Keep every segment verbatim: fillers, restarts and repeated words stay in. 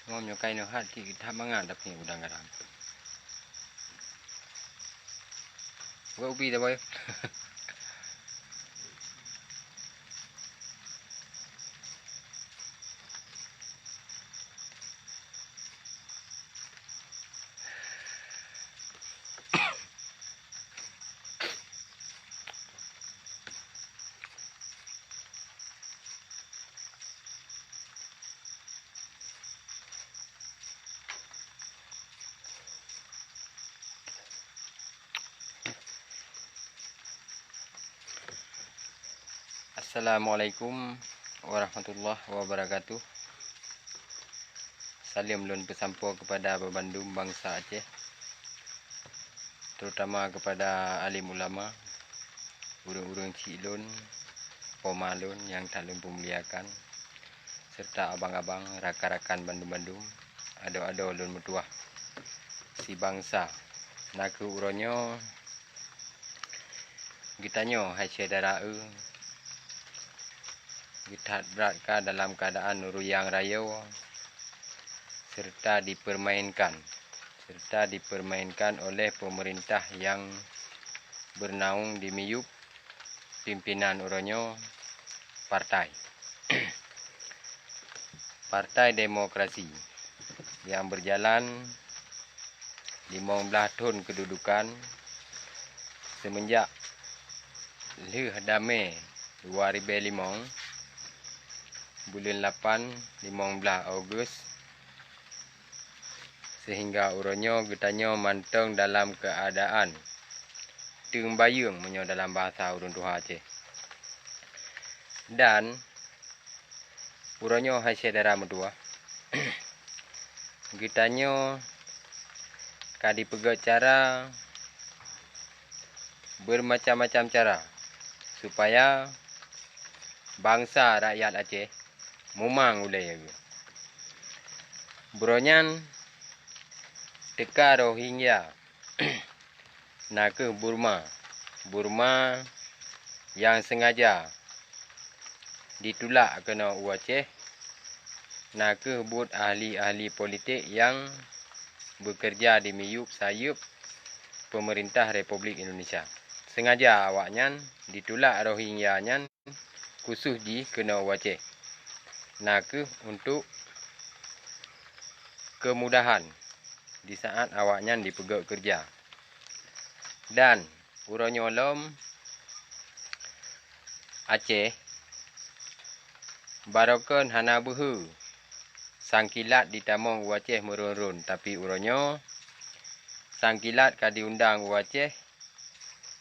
Ngon nyoe kai nyoe hat ki that mangat dapet udang garam. Buat ubi dah boy. Assalamualaikum warahmatullahi wabarakatuh. Saleuem lôn peusampoe keupada banmandum bansa Aceh, terutama keupada alim ulama, ureuëng-ureuëng chik lôn, poma lôn nyang that lôn peumuliakan, serta abang-abang, rakan-rakan bandum-bandum, adoe-adoe lôn meutuwah sibansa. Na kheueh uroe nyoe geutanyoe hai syedara eu, geuthat brat ka dalam keuadaan ruyang rayoe serta dipeurmainkan, serta dipeurmainkan oleh peumeurintah nyang beunaung di miyueb pimpinan uroe nyoe partai. Partai Demokrasi nyang beujalan limong blaih thon keududukan seumeunjak lheueh damé dua ribèe limong, buleuen lapan, limong blaih Ogos, seuhingga uroe nyoe geutanyoe mantong dalam keuadaan teumbayeueng meunyoe dalam bahasa ureuëng tuha Aceh. Dan uroe nyoe hai syedara meutuwah, geutanyoe ka dipeugét cara, beumacam-macam cara, supaya bansa rakyat Aceh mumang ulée geuh. Buroe nyan teuka Rohingya, na kheueh Burma. Burma nyang seungaja ditulak keunoe u Aceh, na kheueh buet ahli-ahli politik nyang beukeureuja di miyueb sayeueb peumeurintah Republik Indonesia. Seungaja awaknyan ditulak Rohingya nyan khusos jih keunoe u Aceh, na kheueh untuk keumudahan di saat awaknyan dipeugét keureuja. Dan uroe nyoe lom Aceh barokon hana beuhe sangkilat jitamong u Aceh meuron-ron, tapi uroe nyoe sangkilat ka jiundang u Aceh,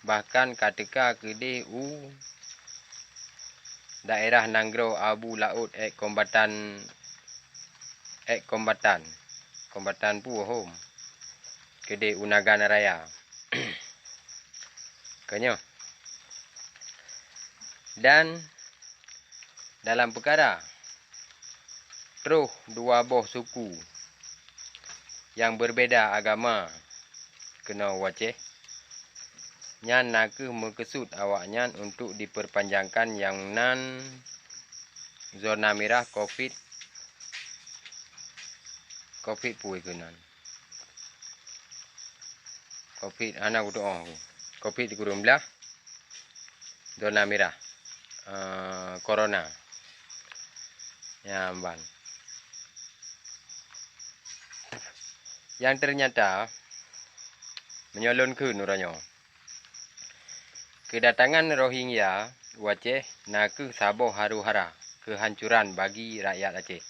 bahkan ka teuka keudeh u daerah nanggroe Abu Laôt, ék kombatan, ék kombatan, kombatan peue hom, keudeh u Nagan Raya. Keunyoe. Dan dalam peukara troh dua boh suku nyang beureubeda agama keunoe u Aceh, nyan na kheueh meukeusut awaknyan untuk dipeurpanjangkan nyang nan zona mirah covid, covid peue keunan. Covid hana kutu'oh. Covid sikureueng blaih, zona mirah, eh, corona. Nyan ban. Nyang teunyata, meunyoe lôn kheun uroe nyoe, keudatangan Rohingya u Aceh na kheueh saboh haru-hara keuhancoran bagi rakyat Aceh.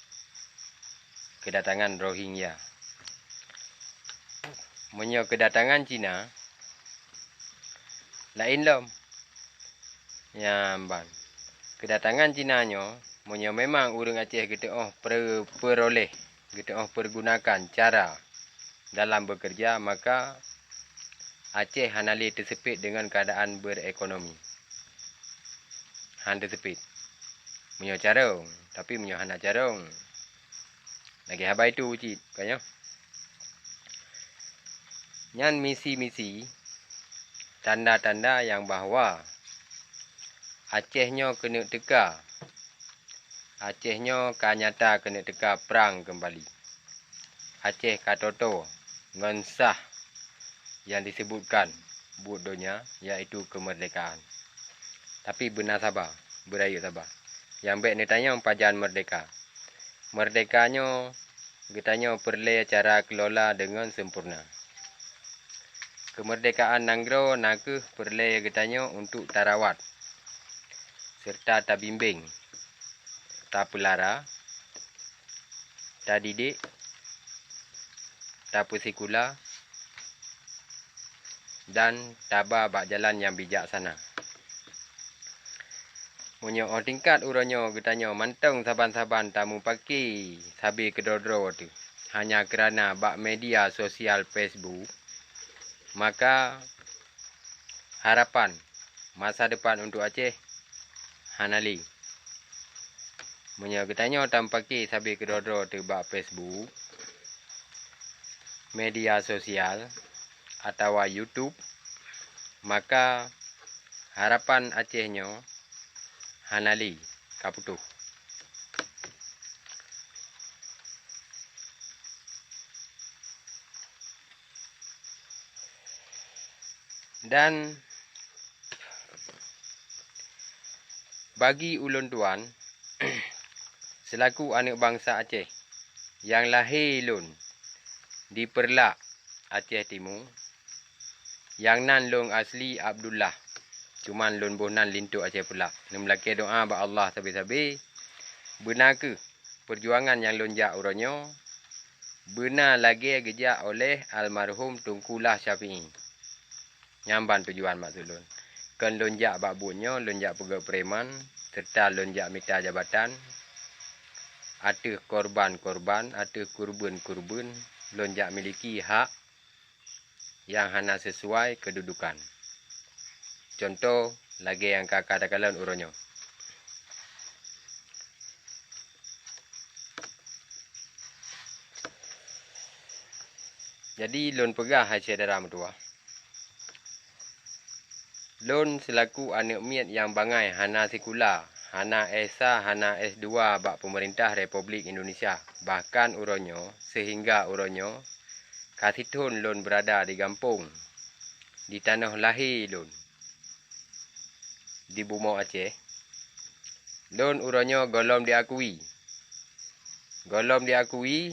Keudatangan Rohingya. Meunyoe keudatangan Cina, laén lom. Nyan ban. Keudatangan Cina nyoe, meunyoe memang ureuëng Aceh geuteu'oh pre-, peuroléh, geuteu'oh peurgunakan cara dalam beukeureuja, maka Aceh hana lé teuseupet deungon keuadaan beurekonomi. Han teuseupet. Meunyoe carông, tapi meunyoe hana carông, lagée haba itu cit, ka nyoe. Nyan misi-misi, tanda-tanda nyang bahwa Aceh nyoe keuneuk teuka, Aceh nyoe ka nyata keuneuk teuka prang keumbali. Aceh ka toto ngon sah nyang disebutkan buet donya, yaitu keumeurdekaan. Tapi beuna saba, beurayeuk saba. Nyang bék neutanyong pajan meurdeka. Meurdeka nyoe geutanyoe peureulée cara keulola deungon sempurna. Keumeurdekaan nanggroe na kheueh peureulée geutanyoe untuk tarawat, seureuta tabimbéng, tapeulara, tadidik, tapeusikula, dan taba bak jalan nyang bijaksana. Meunyoe óh tingkat uroe nyoe geutanyoe mantong saban-saban tameupake sabe keudroe-droe teuh hanya keurana bak media sosial Facebook, maka harapan masa depan untuk Aceh hana lé. Meunyoe geutanyoe tameupake sabe keudroe-droe teuh bak Facebook, media sosial, atawa YouTube, maka harapan Aceh nyoe hana lé ka putôh. Dan bagi ulôn tuan, seulaku aneuëk bansa Aceh nyang lahé lôn di Peureulak, Aceh Timu, nyang nan lôn asli Abdullah, cuman lôn boh nan linto Aceh Peureulak. Neumeulakée doá bak Allah sabe-sabe, beuna kheueh peujuangan nyang lôn jak uroe nyoe beuna lagée geujak oleh almarhum Teungku Lah Syafi'i. Nyan ban tujuan maksud lôn. Kon lôn jak bak buet nyoe, lôn jak peugét preman, seureuta lôn jak mita jabatan ateueh korban-korban, ateueh kurban-kurban, lôn jak miliki hak nyang hana sisuai keududukan. Cuntoh lagée nyang ka-ka takalon uroe nyoe. Jadi lôn peugah hai syedara meutuwah, lôn seulaku aneuëk miet nyang bangai hana sikula, hana S sa, hana S dua bak peumeurintah Republik Indonesia, bahkan uroe nyoe, seuhingga uroe nyoe ka sithon lôn beurada di gampông, di tanoh lahé lôn, di bumoe Aceh. Lôn uroe nyoe gohlom diakui, gohlom diakui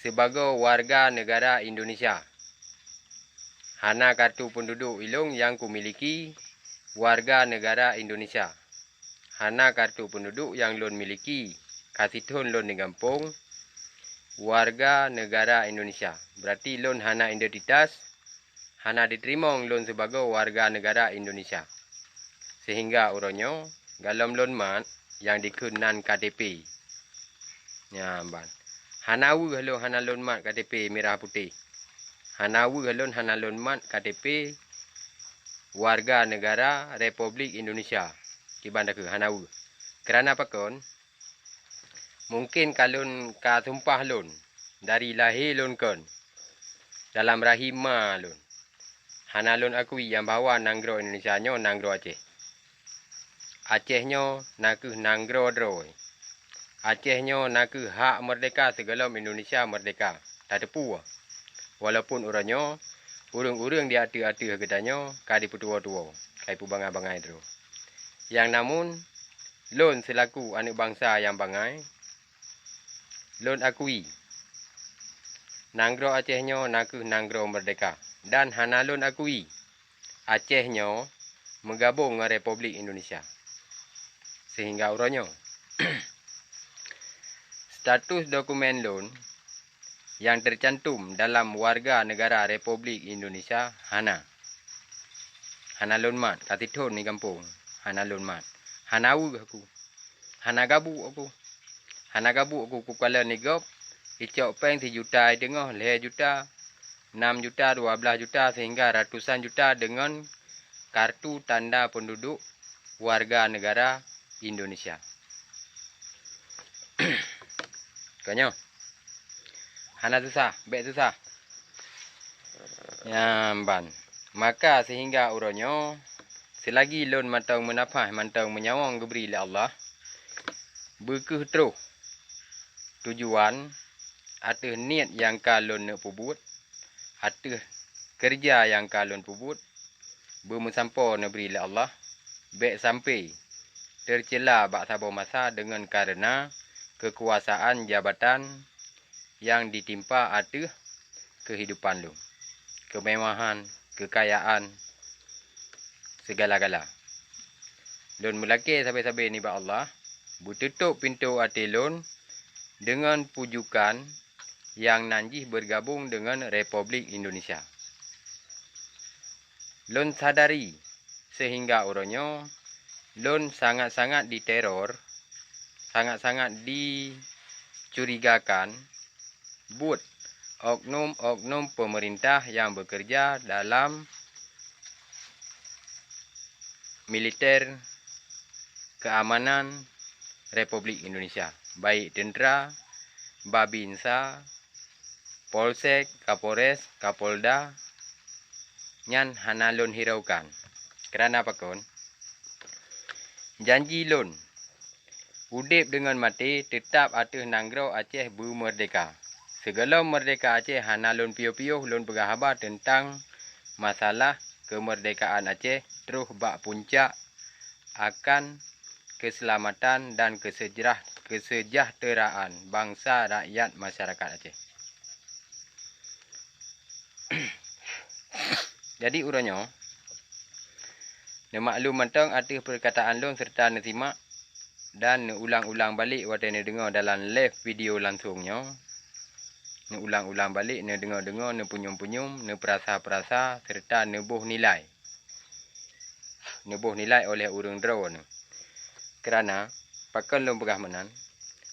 sibagoe warga neugara Indonesia. Hana kartu peunduduek ilôn nyang kumiliki warga neugara Indonesia. Hana kartu peunduduek nyang lôn miliki ka sithon lôn di gampông warga neugara Indonesia. Beurati lôn hana identitas, hana jiteurimong lôn sibagoe warga neugara Indonesia. Seuhingga uroe nyoe gohlom lôn mat nyang dikheun nan K T P. Nyan ban. Hana weueh lôn hana lôn mat K T P mirah putéh. Hana weueh lôn hana lôn mat K T P warga neugara Republik Indonesia. Kiban takheun hana weueh. Keurana pakon? Mungken ka lôn ka sumpah lôn, dari lahé lôn kon, dalam rahim ma lôn, hana lôn akui nyang bahwa nanggroe Indonesia nyoe nanggroe Aceh. Aceh nyoe na kheueh nanggroe droe. Aceh nyoe na kheueh hak meurdeka sigohlom Indonesia meurdeka. Tateupeue, walaupun uroe nyoe ureuëng-ureuëng di ateueh-ateueh geutanyoe ka jipeutuwoe-tuwoe, ka jipeubangai-bangai droe. Nyang namun, lôn seulaku aneuëk bansa nyang bangai, lôn akui, nanggroe Aceh nyoe na kheueh nanggroe meurdeka, dan hana lôn akui Aceh nyoe meugabong ngon Republik Indonesia. Seuhingga uroe nyoe, status dokumen lôn nyang teucantum dalam warga neugara Republik Indonesia hana. Hana lôn mat, ka sithon di gampông, hana lôn mat. Hana weueh aku. Hana gabuk aku. Hana gabuk aku kukalon di gob, icok péng sijuta i teungoh, lhée juta, nam juta, dua blaih juta, seuhingga ratusan juta deungon kartu tanda peunduduek warga neugara Indonesia. Ka nyoe. Hana susah, bék susah. Nyan ban. Maka seuhingga uroe nyoe, seulagi lôn mantong meunafah, mantong meunyawöng geubri lé Allah, beu kheueh troh tujuan ateueh niet nyang ka lôn neuk peubuet, ateueh keureuja nyang ka lôn peubuet, beumeusampoe neubri lé Allah, bék sampoe teucela bak saboh masa deungon kareuna keukuasaan jabatan nyang ditimpa ateueh keuhidupan lôn, keumewahan, keukayaan, sigala-gala. Lôn meulakée sabe-sabe nibak Allah, beuteutôb pintoe até lôn deungon pujukan nyang nan jih beugabong deungon Republik Indonesia. Lôn sadari seuhingga uroe nyoe lôn sangat-sangat diteror, sangat-sangat dicurigakan buet oknum-oknum peumeurintah nyang beukeureuja dalam militer keuamanan Republik Indonesia, baik teuntra, Babinsa, Polsek, Kapolres, Kapolda, nyan hana lôn hiraukan. Keurana pakon? Janji lôn, udeb deungon maté teutab ateueh nanggroe Aceh beumeurdeka. Sigohlom meurdeka Aceh hana lôn piôh-piôh lôn peugah haba teuntang masalah keumeurdekaan Aceh troh bak puncak akan keuseulamatan dan keuseujarah-, keuseujahteuraan bansa rakyat masyarakat Aceh. Jadi uroe nyoe, neumaklum mantong ateueh peukataan lôn seureuta neusimak dan neuulang-ulang balek watée neudeungoe dalam live video langsong nyoe. Neuulang-ulang balek, neudeungoe-deungoe, neupeunyum-peunyum, neupeurasa-peurasa seureuta neuboh nilai. Neuboh nilai oleh ureuëng droeneuh. Keurana, pakon lôn peugah meunan?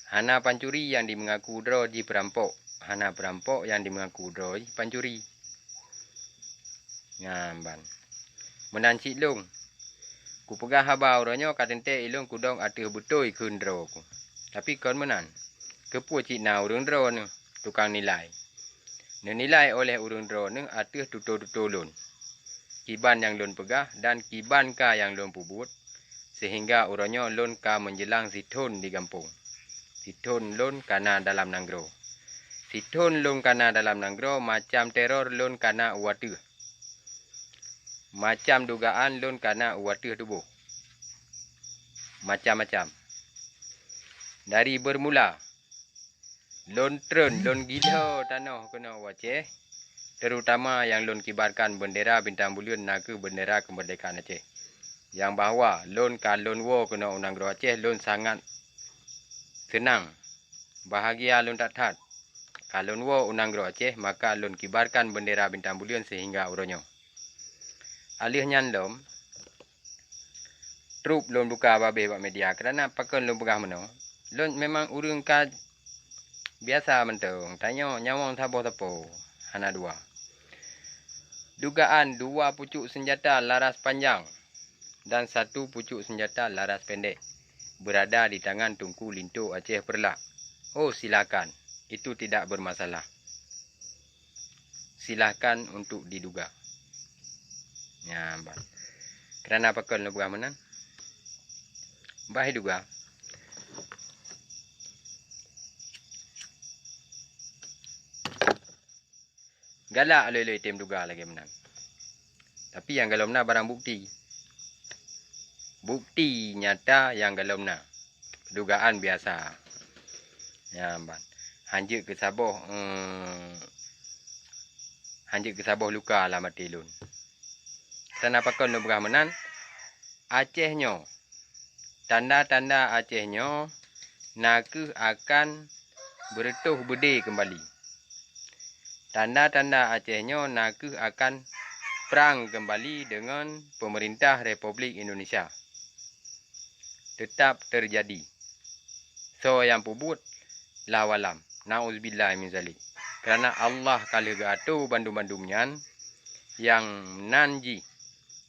Hana pancuri nyang dimeungaku droe jih peurampok, hana peurampok nyang dimeungaku droe jih pancuri. Nyan ban. Meunan cit lôn, kupeugah haba uroe nyoe ka teuntée ilôn kudong ateueh beutôi kheun droe ku. Tapi kon meunan, keupeue cit na ureuëng droeneuh tukang nilai. Neunilai oleh ureuëng droeneuh ateueh tutoe-tutoe lôn. Kiban nyang lôn peugah dan kiban ka nyang lôn peubuet, seuhingga uroe nyoe lôn ka meujeulang sithon di gampông. Sithon lôn kana dalam nanggroe. Sithon lôn kana dalam nanggroe, macam teror lôn kana u ateueh. Macam dugaan lôn kana u ateueh tuboh. Macam-macam. Dari beurmula, lôn treun, lôn gilo tanoh keunoe u Aceh, teurutama nyang lôn kibarkan beundera bintang buleuen na kheueh beundera keumeurdekaan Aceh. Nyang bahwa lôn ka lôn woe keunoe u nanggroe Aceh, lôn sangat seunang, bahagia lôn that-that. Ka lôn woe u nanggroe Aceh, maka lôn kibarkan beundera bintang buleuen seuhingga uroe nyoe. Alheuh nyan lom, trôk lôn buka babeh bak media, keurana pakon lôn peugah meunoe? Lôn memang ureuëng ka biasa mantong, tanyoe nyawöng saboh sapo, hana dua. Dugaan dua pucuk senjata laras panjang dan satu pucuk senjata laras pendek berada di tangan Teungku Linto Aceh Peureulak. Oh, silakan. Itu tidak bermasalah. Silahkan untuk diduga. Nyan ban. Keurana pakon lôn peugah meunan? Bah duga. Galak lé-lé tem duga lagée meunan. Tapi nyang gohlom na barang bukti. Bukti nyata nyang gohlom na. Dugaan biasa. Nyan ban. Hanjeuet keusaboh, eh, hanjeuet keusaboh luka lam até lôn. Keurana pakon lôn peugah meunan? Aceh nyoe, tanda-tanda Aceh nyoe na kheueh akan beureutoh beudé keumbali. Tanda-tanda Aceh nyoe na kheueh akan prang keumbali deungon peumeurintah Republik Indonesia. Teutap teujadi. Soe nyang peubuet? Allahu alam. Nauzubillah min zalik. Keurana Allah ka lheueh geuatoe bandum-bandum nyan, nyang nan jih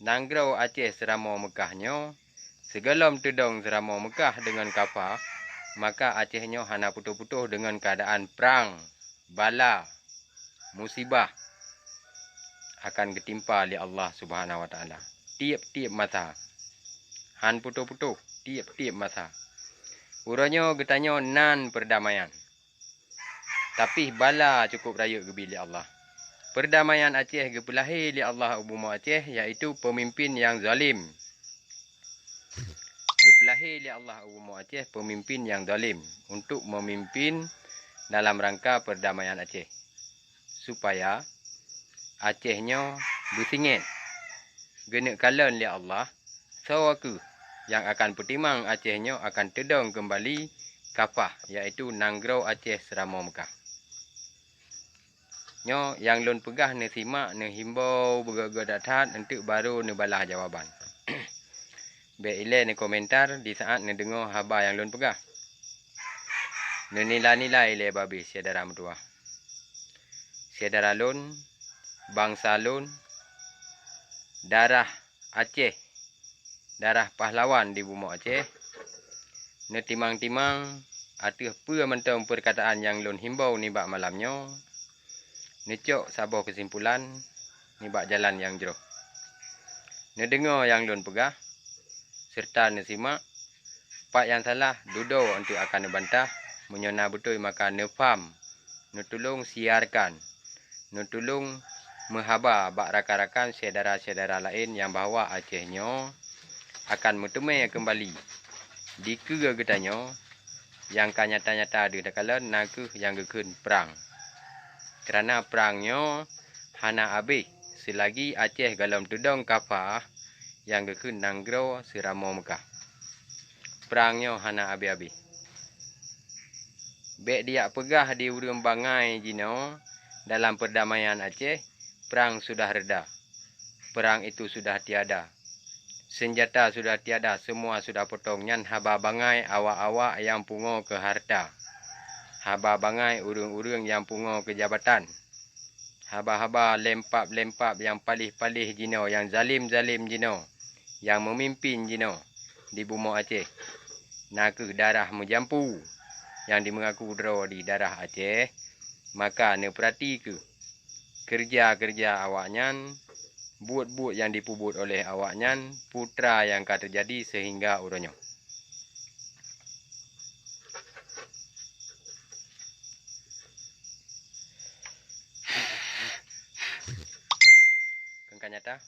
nanggroe Aceh seuramoe Meukah nyoe, sigohlom teudong seuramoe Meukah deungon kafa, maka Aceh nyoe hana putôh-putôh deungon keuadaan prang, bala, musibah akan geutimpa lé Allah Subhanahu wa Taala tieb-tieb masa. Han putôh-putôh, tieb-tieb masa. Uroe nyoe geutanyoe nan peurdamaian. Tapi bala cukup rayeuk geubi lé Allah. Peurdamaian Aceh geupeulahé lé Allah u bumoe Aceh, yaitu peumimpin nyang zalim. Geupeulahé lé Allah u bumoe Aceh peumimpin nyang zalim untuk meumimpin dalam rangka peurdamaian Aceh, supaya Aceh nyoe beusingét. Geuneuk kalon lé Allah, soe kheueh nyang akan peutimang Aceh nyoe akan teudong keumbali kafah, yaitu nanggroe Aceh seuramoe Meukah. Nyoe nyang lôn peugah neusimak, neuhimbau beugét-gét that-that, eunteuk barô neubalah jawaban. Bék ilée neukomentar di saát neudeungoe haba nyang lôn peugah. Neunilai-nilai lé babeh syedara meutuwah. Syedara lôn, bansa lôn, darah Aceh, darah pahlawan di bumoe Aceh, neutimang-timang ateueh peue mantong peurkataan nyang lôn himbau nibak malam nyoe, neucok saboh keusimpulan nibak jalan nyang jroh. Neudeungoe nyang lôn peugah, seureuta neusimak, pat nyang salah, dudoe eunteuk akan neubantah, meunyoe na beutôi maka neufam, neutulông siarkan, neutulông meuhaba bak rakan-rakan syedara-syedara laén nyang bahwa Aceh nyoe akan meuteumé keumbali. Dikeue geutanyoe nyang ka nyata-nyata deuh takalon na kheueh nyang geukheun prang. Keurana prang nyoe hana abéh seulagi Aceh gohlom teudong kafah nyang geukheun nanggroe seuramoe Meukah. Prang nyoe hana abéh-abéh. Bék dijak peugah di ureuëng bangai jinoe dalam peurdamaian Aceh, prang sudah reda. Perang itu sudah tiada. Senjata sudah tiada, semua sudah potong. Nyan haba bangai awak-awak nyang pungoe keu hareuta. Haba bangai ureuëng-ureuëng nyang pungoe keu jabatan. Haba-haba lempap-lempap nyang paléh-paléh jinoe, nyang zalem-zalem jinoe, nyang meumimpin jinoe di bumoe Aceh, na kheueh darah meujampu nyang dimeungaku droe di darah Aceh. Maka neupeurati kheueh keureuja-keureuja awaknyan, buet-buet nyang jipeubuet oleh awaknyan, peue nyang ka teujadi seuhingga uroe nyoe. Keuka nyata.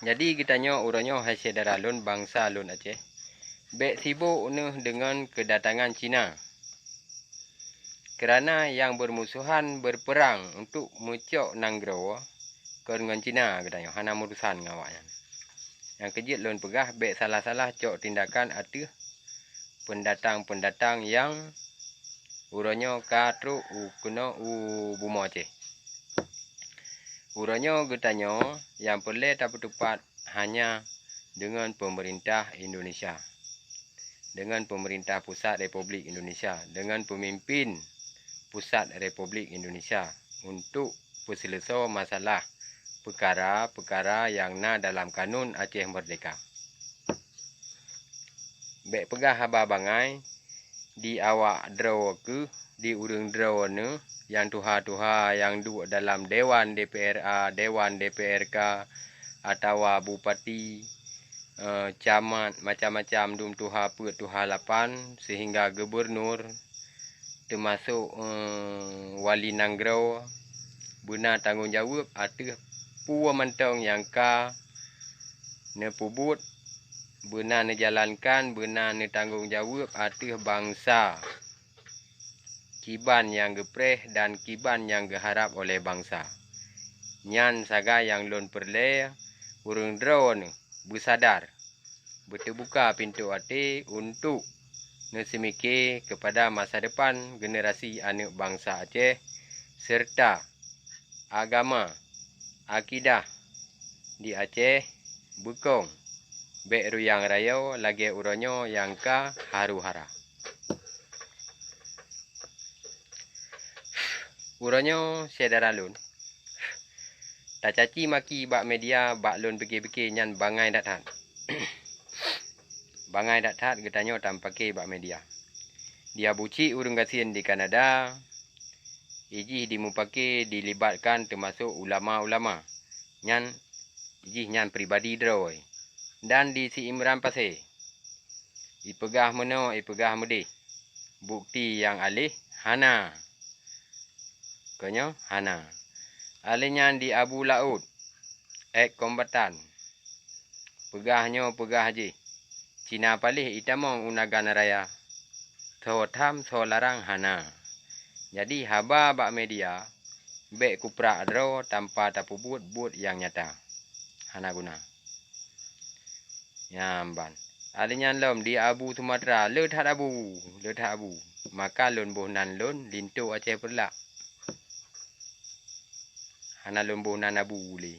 Jadi geutanyoe uroe nyoe, hai syedara lôn, bansa lôn Aceh, bék sibok neuh deungon keudatangan Cina. Keurana nyang beurmusohan beurpeurang untuk meucok nanggroe kon ngon Cina, geutanyoe hana meurusan ngon awaknyan. Nyang keujeuet lôn peugah, bék salah-salah cok tindakan ateueh peundatang-peundatang nyang uroe nyoe ka trok u keunoe u bumoe Aceh. Uroe nyoe geutanyoe nyang peureulée tapeuteupat hanya deungon peumeurintah Indonesia, deungon peumeurintah pusat Republik Indonesia, deungon peumimpin pusat Republik Indonesia untuk peuseuleusoe masalah peukara-peukara nyang na dalam kanun Aceh Merdeka. Bék peugah haba bangai di awak droe kheueh, di ureuëng droeneuh nyang tuha-tuha nyang duek dalam dewan D P R A, dewan D P R K, atawa bupati, eh, camat, macam-macam dum tuha peuet tuha lapan, seuhingga gubunur, teumasok, eh, wali nanggroe, beuna tanggong jaweueb ateueh peue mantong nyang ka neupeubuet, beuna neujalankan, beuna neutanggong jaweueb ateueh bansa. Kiban nyang geupreh dan kiban nyang geuharab oleh bansa. Nyan sagai nyang lôn peureulée ureuëng droeneuh beusadar, beuteubuka pintoe até untuk neuseumike keupada masa depan generasi aneuëk bansa Aceh, seureuta agama, akidah di Aceh beukong, bék ruyang rayoe lagée uroe nyoe nyang ka haru-hara. Uroe nyoe syedara lôn, tacaci maki bak media, bak lôn pike-pike nyan bangai that-that. Bangai that-that geutanyoe tameupaké bak media. Di Abu Chik ureuëng gasien di Kanada, ijih dimupake dilibatkan teumasok ulama-ulama. Nyan jih nyan pribadi droe. Dan di si Imran Pasé, ipeugah meunoe, ipeugah meudeh. Bukti nyang aléh hana. Keu nyoe hana. Alèh nyan di Abu Laôt, èk kombatan. Peugah nyoe peugah jih, Cina paléh itamong u Nagan Raya. Soe tham soe larang hana. Jadi haba bak media bèk kuprak droe tanpa tapeubuet buet nyang nyata. Hana guna. Nyan ban. Alèh nyan lom di Abu Sumatra, le that Abu, le that Abu. Maka lôn boh nan lôn linto Aceh Peureulak. Hana lôn boh nan Abu lé.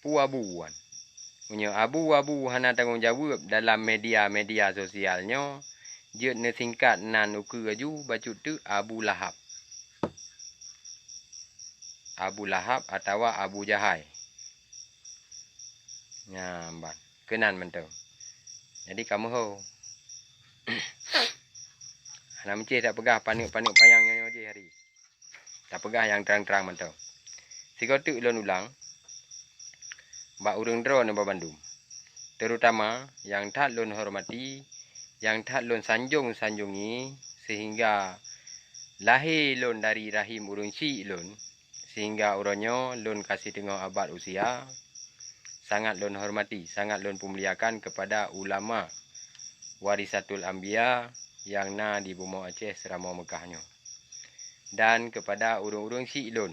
Peue Abu wan? Meunyoe Abu-Abu hana tanggong jaweueb dalam media-media sosial nyoe, jeuet neusingkat nan ukeue aju bacut teuk Abu Lahab. Abu Lahab atawa Abu Jahai. Nyan ban. Keunan mantong. Jadi kamoe ho. Hana meucéh tapeugah paneuk-paneuk panyang nyoe-nyoe jih hari. Tapeugah nyang trang-trang mantong. Sigoe teuk lôn ulang bak ureuëng droeneuh bandum, terutama nyang that lôn hormati, nyang that lôn sanjong-sanjongi, seuhingga lahé lôn dari rahim ureuëng syik lôn, seuhingga uroe nyoe lôn ka siteungoh abad usia. Sangat lôn hormati, sangat lôn peumuliakan keupada ulama warisatul anbiya nyang na di bumoe Aceh Seuramoe Meukah nyoe, dan keupada ureuëng-ureuëng syik lôn,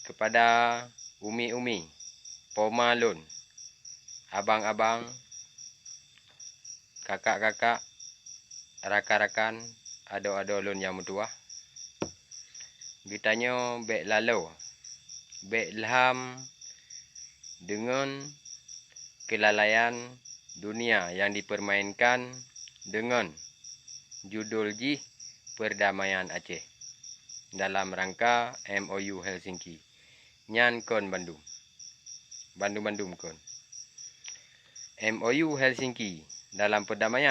keupada umi-umi, poma lôn, abang-abang, kakak-kakak, rakan-rakan, adoe-adoe lôn nyang meutuwah. Geutanyoe bèk lalo, bèk lham deungon keulalaian dunia nyang dipeurmainkan deungon judul jih Peurdamaian Aceh dalam rangka M O U Helsinki. Nyan kon bandum. Bandum-bandum kon. M O U Helsinki dalam peurdamaian